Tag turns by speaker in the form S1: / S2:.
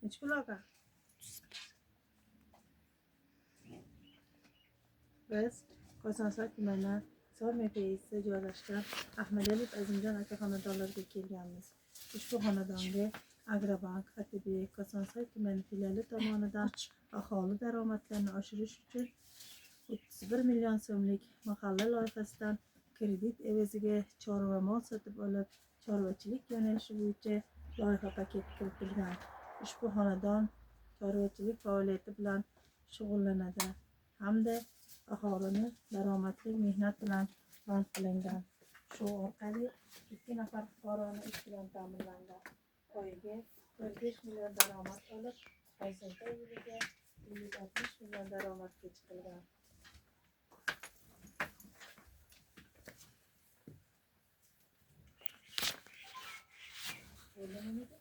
S1: Nechi pul aka? Biz Kosonsoy tumani Hisor MPSda joylashgan Ahmadaliyev Azimjon aka xonadonlariga kelganmiz. Ushbu xonadonga Agrobank ATB Kosonsoy tumani filiali tomonidan aholi daromadlarini oshirish uchun 31 million so'mlik mahalla loyihasidan kredit evaziga chorva mol sotib olib, chorvachilik yo'nalishi bo'yicha loyiha paketi kiritilgan. Ushbu xonadon chorvachilik faoliyati bilan shug'ullanadi hamda aholini daromadli mehnat bilan band qilingan. Shu orqali 2 nafar fuqaroni ish bilan ta'minlangan. Oyiga 45 million daromad olib, hozirda yiliga 160 million daromadga chiqilgan. Bo'ldimi?